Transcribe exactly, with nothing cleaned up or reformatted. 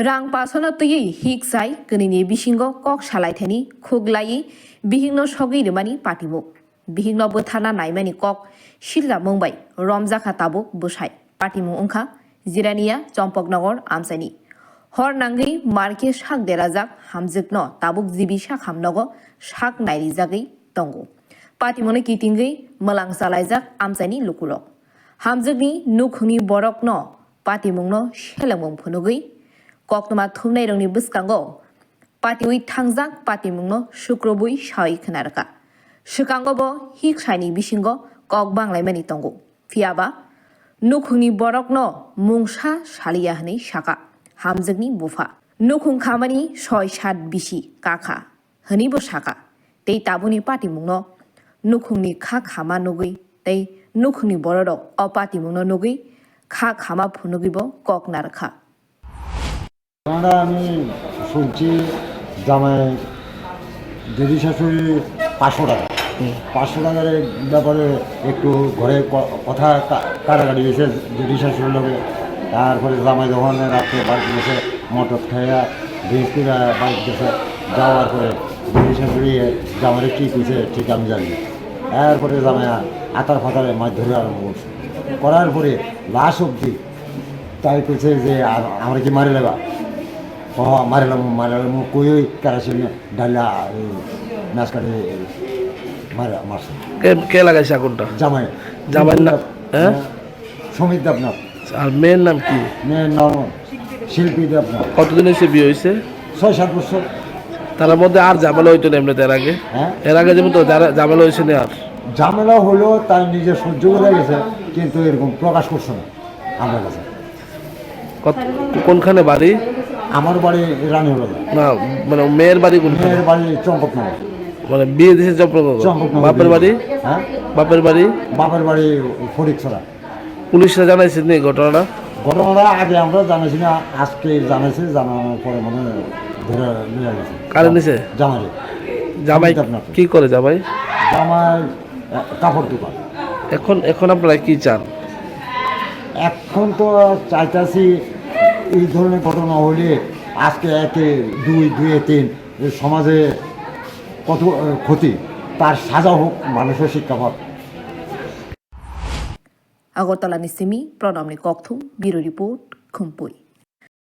Rang pasono twiwi hik sai kwnwini bisingo kok salai thani khuk laiwi bihikno sogwi rwmani patimung. Bihikno bwtharna naimani kok siljamung bai romjakha tabuk bwsai. Patimung wngkha Jirania Chompoknogor amchaini. Hor nangwi markhe sak derajak hamjwkno tabuk jibi sak hamnogo sak nairijagwi tongo. Patimungno kitingwi mwlang chalaijak amchaini lukurok. Hamjwkni nukhungni borokno patimungno selengmung phunugwi koktwma thumnairokni bwskango patiwi thangjak patimungno sukrubwi sawi khna rwkha. Swkango bo hik saini bisingo kok banglaimani tongo. Phiyaba nukhungni borokno mungsa saliya hwnwi sakha hamjwkni bupha. Nukhung khamani soi sat bisi kakha hwnwibo sakha. Tei tabukni patimungno nukhungni kha khama nugwi tei nukhungni bororok o patimungno nugwi kha khama phunugwibo kok narwkha. আমরা আমি শুনছি জামাই যদি শাশুড়ি পাঁচশো টাকা। হুম। পাঁচশো টাকার এই ব্যাপারে একটু ঘরে ক-, কথা কা-, কাটাকাটি হয়েছে যদি শাশুড়ির লগে। তারপরে জামাই যখন রাত্রে বাড়িতে গেছে, মটর খাইয়া বিস্কুট বাড়িতে গেছে, যাওয়ার পরে যদি শাশুড়ি জামাইরে কী কইছে ঠিক আমি জানি না। এরপরে জামাই আতার ফাতারে মাছ ধরে আরম্ভ করছে, করার পরে লাশ অবধি তাই কইছে যে, "আ-, আমরা কি মারি লেবা?" "ও, মারি লেবো, মারি লেবো," কই ওই কেরাসিন ডালা, এই, মাছ কাটি মারা, মারছে। কে, কে লাগাইছে আগুনটা? জামাই। জামাইর না-, হ্যাঁ? হ্যাঁ, সমীর দেবনাথ। আর মেয়ের নাম কি? মেয়ের নাম শিল্পী দেবনাথ। কতদিন হয়েছে বিয়ে হয়েছে? ছয় সাত বছর। তার মধ্যে আর ঝামেলা হইতো না এমনিতে এর আগে? হ্যাঁ? এর আগে যেমন তো যারা ঝামেলা হয়েছে না আর? ঝামেলা হলো, তাই নিজে সহ্য করে গেছে, কিন্তু এরকম প্রকাশ করছে না। আমার কাছে। কত-, কোনখানে বাড়ি? আমার বাড়ি রানীবাজার। না, মানে মেয়ের বাড়ি কোনখানে? মেয়ের বাড়ি চম্পকনগর। মানে বিয়ে দিছে চম্পকনগর? চম্পকনগর বাপের বিয়ে। বাড়ি? হ্যাঁ? বাপের বাড়ি? বাপের বাড়ি ফটিকছড়া। পুলিশরা জানাইছে নি ঘটনাটা? ঘটনাটা আগে আমরা জানাইছি না, আজকে জানাইছে, জানানোর পরে মানে ধরে নিয়ে গেছে। কারে নিছে? জামাইরে। জামাই কি করে জামাই? জামাই, আহ, কাপড় দোকান। এখন, এখন আপনারা কি চান? এখন তো চাইতাছি এই ধরনের ঘটনা হইলে আজকে একে দুই, দুয়ে তিন, এই সমাজে কত, আহ, ক্ষতি, তার সাজা হোক, মানুষের শিক্ষা পাক। Agartala ni simi Pranamni kokthum, Bureau Report, Khumpui.